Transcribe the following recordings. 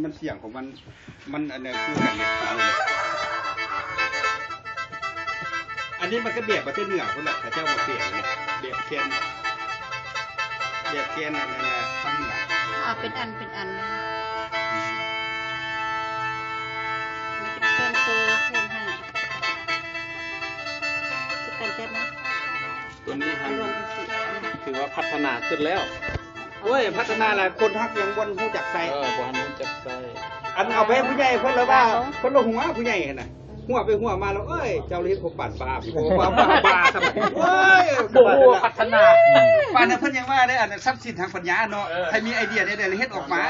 ມັນສຽງຂອງມັນ ມັນອັນນັ້ນຄືກັນເລີຍ. ອັນນີ້ມັນກໍແບບມາແຕ່ເໜືອພຸ້ນລະ ເຂົາເຈົ້າມາແປງເລີຍ ແບບແຄນ ແບບແຄນອັນນັ້ນນະ ທຳລະ ເອົາເປັນອັນເປັນອັນເລີຍ ເປັນເຄື່ອງໂຕເຄື່ອງຫາ ຄືກັນແຕ່ເນາະ. ຕົວນີ້ຫັ້ນຖືວ່າພັດທະນາຂຶ້ນແລ້ວ. ໂອ້ຍ ພັດທະນາຫຼາຍ ຄົນຮັກຍັງບໍ່ຮູ້ຈັກໃຊ້. ເອີ ບໍ່ທັນຮູ້ຈັກໃຊ້. ອັນເອົາໄປໃຫ້ຜູ້ໃຫຍ່ເພິ່ນລະວ່າ ເພິ່ນລະຫົວຜູ້ໃຫຍ່ຫັ້ນນະ ຫົວໄປຫົວມາລະ ໂອ້ຍ ເຈົ້າລະເຮັດຄົວປານບາ ໂອ້ ບາ ບາ ບາ ໂອ້ຍ ບໍ່ຮູ້ວ່າພັດທະນາ. ປານນັ້ນເພິ່ນຍັງວ່າເດ້ ອັນຊັບສິນທາງປັນຍາເນາະ ໃຜມີໄອເດຍແນວໃດລະເຮັດອອກມາ.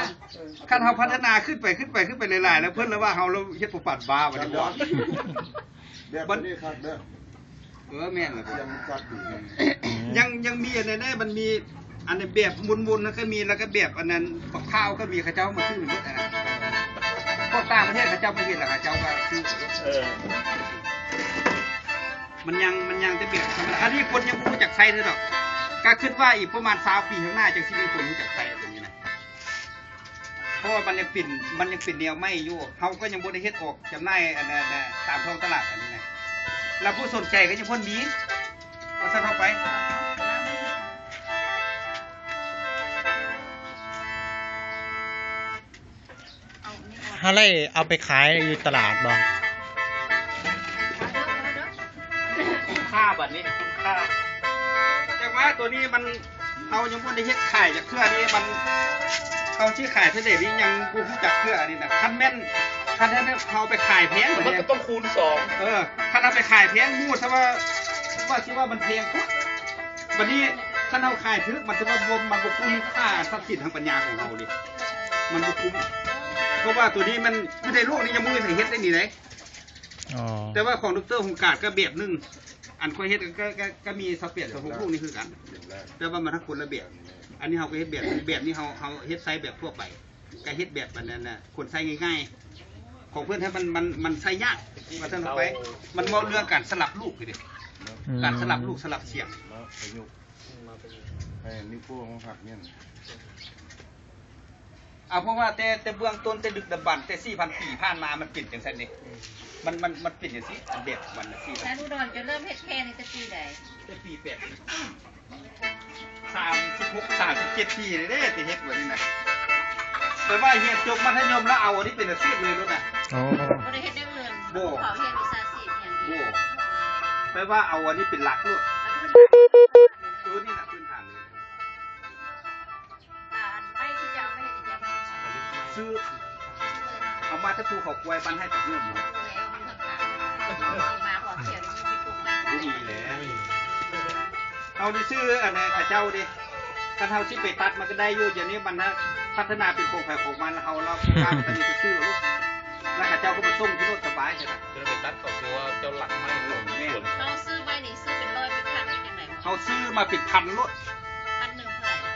ຄັນເຮົາພັດທະນາຂຶ້ນໄປ ຂຶ້ນໄປ ຂຶ້ນໄປຫຼາຍໆ ລະເພິ່ນລະວ່າເຮົາລະເຮັດຄົວປານບາ ບາດນີ້. ແບບນີ້ຄັກເດີ. ເອີ ແມ່ນລະ ສຽງມັນຊັດດີ. ຍັງ ຍັງມີອັນນັ້ນເດ້ ມັນມີອັນແບບມົນໆ ນະ ກໍມີ ລະກະແບບອັນນັ້ນ ບັກພ້າວກໍມີ ເຂົາເຈົ້າມາຊື້ໝົດອັນນັ້ນ. ພວກຕ່າງປະເທດເຂົາເຈົ້າມາເຮັດລະ ເຂົາເຈົ້າກໍຊື້. ເອີ ມັນຍັງ ມັນຍັງແຕ່ແບບທຳມະດາ ອັນນີ້ຄົນຍັງບໍ່ຮູ້ຈັກໃຊ້ເທື່ອດອກ. ກະຄິດວ່າອີກປະມານຊາວປີຂ້າງໜ້າ ຈັ່ງຊິມີຄົນຮູ້ຈັກໃຊ້ຕົວນີ້ນະ. ເພາະວ່າມັນຍັງເປັນ ມັນຍັງເປັນແນວໃໝ່ຢູ່ ເຮົາກໍຍັງບໍ່ໄດ້ເຮັດອອກຈຳໜ່າຍອັນນັ້ນນະ ຕາມທ້ອງຕະຫຼາດອັນນີ້ນະ ແລ້ວຜູ້ສົນໃຈກໍຍັງບໍ່ມີ ວ່າຊັ້ນເຖາະໄປ. ເຮົາໄດ້ເອົາໄປຂາຍຢູ່ຕະຫຼາດບໍ່? ຄຸນຄ່າ ບາດນີ້ຄຸນຄ່າ ແຕ່ວ່າຕົວນີ້ມັນ ເຮົາຍັງບໍ່ໄດ້ເຮັດຂາຍຈັກເທື່ອນີ້ ມັນ ເຮົາຊິຂາຍເທົ່າໃດນີ້ຍັງບໍ່ຮູ້ຈັກເທື່ອນີ້ນະ. ຄັນແມ່ນ ຄັນແມ່ນເຮົາໄປຂາຍແພງ ມັນກໍຕ້ອງຄູນສອງ. ເອີ ຄັນເຮົາໄປຂາຍແພງ ໝູ່ຊະວ່າ ວ່າຊິວ່າມັນແພງໂພດ. ບາດນີ້ຄັນເຮົາຂາຍຖືກ ມັນຈະວ່າບໍ່ ມັນບໍ່ຄຸ້ມຄ່າຊັບສິນທາງປັນຍາຂອງເຮົາເດ ມັນບໍ່ຄຸ້ມ. ເພາະວ່າຕົວນີ້ມັນຢູ່ໃນໂລກນີ້ຍັງບໍ່ມີໃຜເຮັດໄດ້ນີ້ເດ້. ອໍ ແຕ່ວ່າຂອງດອກເຕີ ຫົງກາດກໍແບບໜຶ່ງ ອັນຂ້ອຍເຮັດກໍ ກໍ ກໍມີຊາວແປດ ຊາວຫົກລູກນີ້ຄືກັນ ແຕ່ວ່າມັນທັງຄົນລະແບບ. ອັນນີ້ເຮົາກໍເຮັດແບບ ແບບນີ້ເຮົາ ເຮົາເຮັດໃຊ້ແບບທົ່ວໄປ ກໍເຮັດແບບອັນນັ້ນນະ ຄົນໃຊ້ງ່າຍໆ ຂອງເພິ່ນຫັ້ນມັນ ມັນ ມັນໃຊ້ຍາກ ວ່າຊັ້ນເຖາະໄປ. ມັນເວົ້າເລື່ອງການສະຫຼັບລູກເດ້ ການສະຫຼັບລູກສະຫຼັບສຽງ. ໃຫ້ນິ້ວໂປ້ງມັນພັບແໜ້ນ. ເອົາ ເພາະວ່າແຕ່ ແຕ່ເບື້ອງຕົ້ນ ແຕ່ດຶກດຳບັນ ແຕ່ສີ່ພັນປີຜ່ານມາ ມັນເປັນຈັ່ງຊັ້ນເດ້. ອືມ ມັນ ມັນ ມັນເປັນຈັ່ງຊີ້ ອັນແບບຂອງມັນນະ. ທ່ານອຸດອນ ເຈົ້າເລີ່ມເຮັດແຄນີ້ແຕ່ປີໃດ? ແຕ່ປີແປດ ສາມສິບຫົກ ສາມສິບເຈັດປີແລ້ວເດ້ ທີ່ເຮັດແບບນີ້ນະ. ແຕ່ວ່າຮຽນຈົບມັດທະຍົມແລ້ວ ເອົາອັນນີ້ເປັນອາຊີບເລີຍໂລດນະ. ອໍ ບໍ່ໄດ້ເຮັດແນວອື່ນ ບໍ່ ເຂົາຮຽນວິຊາຊີບຫຍັງອີກ ບໍ່ ແປວ່າເອົາອັນນີ້ເປັນຫຼັກໂລດ. ເອີ ນີ້ລະພື້ນຖານເລີຍ. ອັນໄມ້ທີ່ຈະເອົາມາເຮັດຫຍັງ? ຊື້ ເອົາມາແຕ່ພູເຂົາກວຍ ບ້ານໄຮ່ປາກເງື່ອນ. ບໍ່ມີແລ້ວ ເຮົາໄດ້ຊື້ອັນນັ້ນເຂົາເຈົ້າເດ້. ຄັນເຮົາຊິໄປຕັດມັນກໍໄດ້ຢູ່ ດຽວນີ້ມັນພັດທະນາເປັນຂອງໃຜຂອງມັນ ເຮົາລະການໄປຊື້ໂລດ ລະເຂົາເຈົ້າກໍມາສົ່ງທີ່ໂລດສະບາຍ. ເຈົ້າໄປຕັດເຂົາຄືວ່າເຈົ້າລັກໄມ້. ແມ່ນ ເຮົາຊື້ໄມ້ນີ້ຊື້ເປັນຮ້ອຍເປັນພັນ ເຮົາຊື້ມາເປັນພັນໂລດ. ພັນໜຶ່ງເທົ່າໃດ?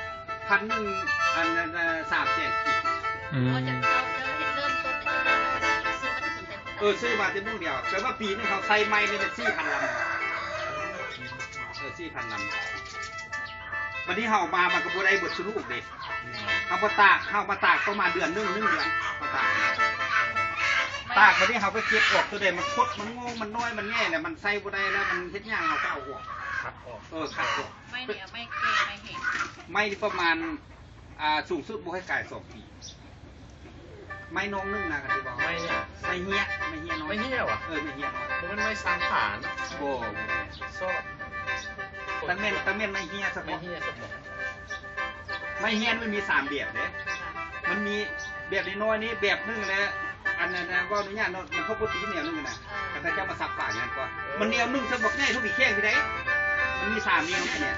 ພັນໜຶ່ງ ອັນນັ້ນ ສາມແສນກີບ. ອືມ ເຈົ້າ ເຈົ້າເຮັດເລີ່ມຕົ້ນ ເຈົ້າຊື້ມາແຕ່ໝ້ອງດຽວ. ແປວ່າປີໜຶ່ງເຮົາໃຊ້ໄມ້ນີ້ແມ່ນສີ່ພັນລຳ. ເອີ ສີ່ພັນລຳ. ບັດນີ້ເຮົາເອົາມາ ມັນກໍບໍ່ໄດ້ເບິດຊຸລູກເດ້. ເຮົາບໍ່ຕາກ ເຮົາມາຕາກປະມານເດືອນໜຶ່ງ ໜຶ່ງເດືອນ ມາຕາກ ຕາກ. ບັດນີ້ເຮົາກໍເກັບອອກ ຕົວໃດມັນຄົດ ມັນງອງ ມັນນ້ອຍ ມັນໃຫຍ່ແລ້ວ ມັນໃຊ້ບໍ່ໄດ້ແລ້ວ ມັນເຮັດຫຍັງ ເຮົາກໍເອົາອອກ ຄັດອອກ. ເອີ ຄັດອອກ. ໄມ້ນີ້ເອົາໄມ້ແກ່ໄມ້ແຫ້ງ. ໄມ້ນີ້ປະມານ ອ່າ ສູງສຸດບໍ່ໃຫ້ກາຍສອງປີ. ໄມ້ນ້ອງໜຶ່ງນະ ຄັນຊິເວົ້າ ໄມ້ຫຍັງ? ໄມ້ເຮຍ ໄມ້ເຮຍນ້ອຍ. ໄມ້ເຮຍຫວາ? ເອີ ໄມ້ເຮຍນ້ອຍ. ບໍ່ແມ່ນໄມ້ສາມຂານະ? ບໍ່ ບໍ່ແມ່ນ. ຊອດ ຕ້ອງແມ່ນ ຕ້ອງແມ່ນໄມ້ເຮຍສະເພາະ. ໄມ້ເຮຍສະເພາະ. ໄມ້ເຮຍມັນມີສາມແບບເດ້. ມັນມີແບບນ້ອຍໆນີ້ແບບໜຶ່ງ ແລະ ອັນນັ້ນນະ ເວົ້າອະນຸຍາດເນາະ ມັນເຂົ້າໂປຣຕີນແນວໜຶ່ງນະ. ເອີ ຄັນເຈົ້າມາສັບປາກຫຍັງກ່ອນ ເອີ ມັນແນວໜຶ່ງ ເຊິ່ງບັກໃຫຍ່ເທົ່າໝີແຂ້ງຢູ່ໃດ. ມັນມີສາມແນວອັນເນີ້ຍ.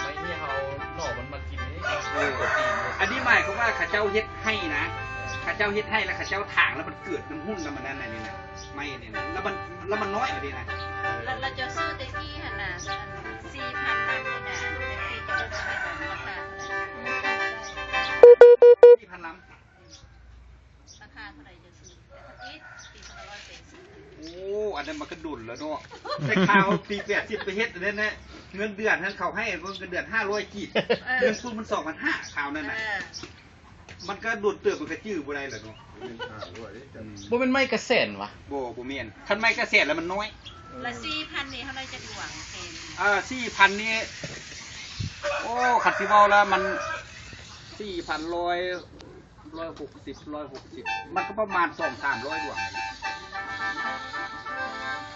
ໄມ້ເຮຍເຮົາໜໍ່ມັນມາກິນນີ້. ເອີ ໂປຣຕີນ. ອັນນີ້ໝາຍຄວາມວ່າເຂົາເຈົ້າເຮັດໄຮ່ນະ. ເອີ ເຂົາເຈົ້າເຮັດໄຮ່ ແລ້ວເຂົາເຈົ້າຖາງ ແລ້ວມັນເກີດ ມັນຮຸ່ນ ແລ້ວມັນນັ້ນ ອັນນີ້ນະ ໄມ້ອັນນີ້ນະ. ລະມັນ ລະມັນນ້ອຍອັນນີ້ນະ. ລະ ລະເຈົ້າຊື້ແຕ່ກີ້ຫັ້ນນະ ສີ່ພັນບາດນີ້ນະ ແຕ່ກີ້ເຈົ້າຊື້ໃຫ້ມັນລາຄາເທົ່າໃດ? ສີ່ພັນລຳ. ລາຄາເທົ່າໃດເຈົ້າຊື້? ແຕ່ທຳອິດປີສອງພັນຮ້ອຍແປດສິບ. ໂອ້ ອັນນັ້ນມັນກະດົນແລ້ວເນາະ. ແຕ່ຄາວປີແປດສິບໄປເຮັດອັນນັ້ນນະ ເງິນເດືອນຫັ້ນເຂົາໃຫ້ເງິນເດືອນຫ້າຮ້ອຍກີບ. ເອີ ເງິນປຸ້ນມັນສອງພັນຫ້າ ຄາວນັ້ນນະ. ເອີ ມັນກໍດົນເຕີບ ມັນກໍຈື່ບໍ່ໄດ້ແລ້ວເນາະ. ບໍ່ແມ່ນໄມ້ກະແສນຫວາ? ບໍ່ ບໍ່ແມ່ນ. ຄັນໄມ້ກະແສນແລ້ວມັນນ້ອຍ. ລະສີ່ພັນນີ້ເຮົາໄດ້ຈັກດວງແຄນ? ອ່າ ສີ່ພັນນີ້ ໂອ້ ຄັນຊິເວົ້າແລ້ວມັນ ສີ່ພັນ ຮ້ອຍ ຮ້ອຍຫົກສິບ ຮ້ອຍຫົກສິບ ມັນກໍປະມານສອງສາມຮ້ອຍດວງ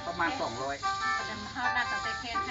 ປະມານສອງຮ້ອຍ. ເຮົານັບຕັ້ງແຕ່ແຄນ